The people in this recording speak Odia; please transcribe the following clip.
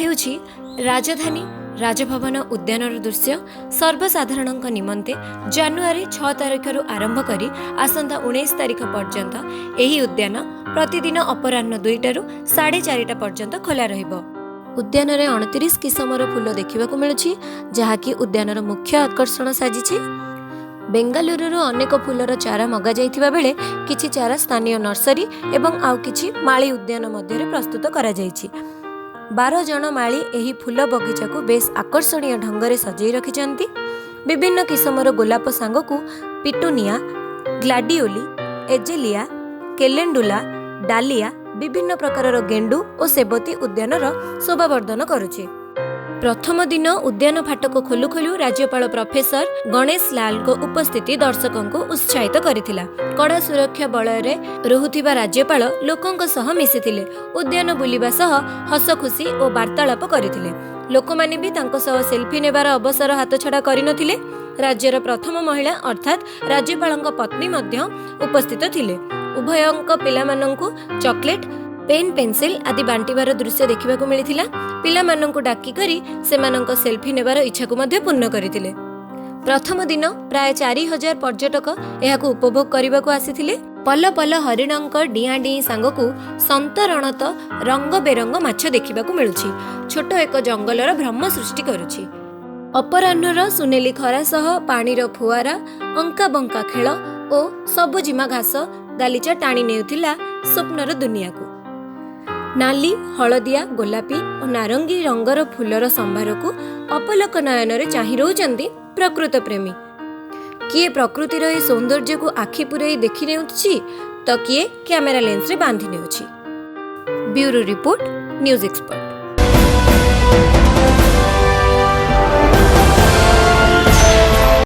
ହେଉଛି ରାଜଧାନୀ ରାଜଭବନ ଉଦ୍ୟାନର ଦୃଶ୍ୟ। ସର୍ବସାଧାରଣଙ୍କ ନିମନ୍ତେ ଜାନୁଆରୀ 6 ତାରିଖରୁ ଆରମ୍ଭ କରି ଆସନ୍ତା 19 ତାରିଖ ପର୍ଯ୍ୟନ୍ତ ଏହି ଉଦ୍ୟାନ ପ୍ରତିଦିନ ଅପରାହ୍ନ 2ଟାରୁ 4:30 ପର୍ଯ୍ୟନ୍ତ ଖୋଲା ରହିବ। ଉଦ୍ୟାନରେ 29 କିସମର ଫୁଲ ଦେଖିବାକୁ ମିଳୁଛି, ଯାହାକି ଉଦ୍ୟାନର ମୁଖ୍ୟ ଆକର୍ଷଣ ସାଜିଛି। ବେଙ୍ଗାଲୁରୁରୁ ଅନେକ ଫୁଲର ଚାରା ମଗାଯାଇଥିବା ବେଳେ କିଛି ଚାରା ସ୍ଥାନୀୟ ନର୍ସରୀ ଏବଂ ଆଉ କିଛି ମାଳି ଉଦ୍ୟାନ ମଧ୍ୟରେ ପ୍ରସ୍ତୁତ କରାଯାଇଛି। 12 ଜଣ ମାଳି ଏହି ଫୁଲ ବଗିଚାକୁ ବେଶ୍ ଆକର୍ଷଣୀୟ ଢଙ୍ଗରେ ସଜେଇ ରଖିଛନ୍ତି। ବିଭିନ୍ନ କିସମର ଗୋଲାପ ସାଙ୍ଗକୁ ପିଟୁନିଆ, ଗ୍ଲାଡିଓଲି, ଏଜେଲିଆ, କେଲେଣ୍ଡୁଲା, ଡାଲିଆ, ବିଭିନ୍ନ ପ୍ରକାରର ଗେଣ୍ଡୁ ଓ ସେବତୀ ଉଦ୍ୟାନର ଶୋଭାବର୍ଦ୍ଧନ କରୁଛି। ପ୍ରଥମ ଦିନ ଉଦ୍ୟାନ ଫାଟକ ଖୋଲୁ ଖୋଲୁ ରାଜ୍ୟପାଳ ପ୍ରଫେସର ଗଣେଶ ଲାଲଙ୍କ ଉପସ୍ଥିତି ଦର୍ଶକଙ୍କୁ ଉତ୍ସାହିତ କରିଥିଲା। କଡ଼ା ସୁରକ୍ଷା ବଳୟରେ ରହୁଥିବା ରାଜ୍ୟପାଳ ଲୋକଙ୍କ ସହ ମିଶିଥିଲେ। ଉଦ୍ୟାନ ବୁଲିବା ସହ ହସଖୁସି ଓ ବାର୍ତ୍ତାଳାପ କରିଥିଲେ। ଲୋକମାନେ ବି ତାଙ୍କ ସହ ସେଲ୍ଫି ନେବାର ଅବସର ହାତଛଡ଼ା କରିନଥିଲେ। ରାଜ୍ୟର ପ୍ରଥମ ମହିଳା ଅର୍ଥାତ୍ ରାଜ୍ୟପାଳଙ୍କ ପତ୍ନୀ ମଧ୍ୟ ଉପସ୍ଥିତ ଥିଲେ। ଉଭୟଙ୍କ ପିଲାମାନଙ୍କୁ ଚକୋଲେଟ୍, ପେନ୍, ପେନ୍ସିଲ୍ ଆଦି ବାଣ୍ଟିବାର ଦୃଶ୍ୟ ଦେଖିବାକୁ ମିଳିଥିଲା। ପିଲାମାନଙ୍କୁ ଡାକି କରି ସେମାନଙ୍କ ସେଲ୍ଫି ନେବାର ଇଚ୍ଛାକୁ ମଧ୍ୟ ପୂର୍ଣ୍ଣ କରିଥିଲେ। ପ୍ରଥମ ଦିନ ପ୍ରାୟ 4000 ପର୍ଯ୍ୟଟକ ଏହାକୁ ଉପଭୋଗ କରିବାକୁ ଆସିଥିଲେ। ପଲ ପଲ ହରିଣଙ୍କ ଡିଆଁ ଡିଇଁ ସାଙ୍ଗକୁ ସନ୍ତରଣତ ରଙ୍ଗ ବେରଙ୍ଗ ମାଛ ଦେଖିବାକୁ ମିଳୁଛି। ଛୋଟ ଏକ ଜଙ୍ଗଲର ଭ୍ରମ ସୃଷ୍ଟି କରୁଛି। ଅପରାହ୍ନର ସୁନେଲି ଖରା ସହ ପାଣିର ଫୁଆରା, ଅଙ୍କା ବଙ୍କା ଖେଳ ଓ ସବୁଜିମା ଘାସ ଗାଲିଚା ଟାଣି ନେଉଥିଲା ସ୍ୱପ୍ନର ଦୁନିଆକୁ। ନାଲି, ହଳଦିଆ, ଗୋଲାପୀ ଓ ନାରଙ୍ଗୀ ରଙ୍ଗର ଫୁଲର ସମ୍ଭାରକୁ ଅପଲକ ନୟନରେ ଚାହିଁ ରହୁଛନ୍ତି ପ୍ରକୃତ ପ୍ରେମୀ। କିଏ ପ୍ରକୃତିର ଏ ସୌନ୍ଦର୍ଯ୍ୟକୁ ଆଖି ପୂରେଇ ଦେଖି ନେଉଛି ତ କିଏ କ୍ୟାମେରା ଲେନ୍ସରେ ବାନ୍ଧି ନେଉଛି। Bureau report, news expert.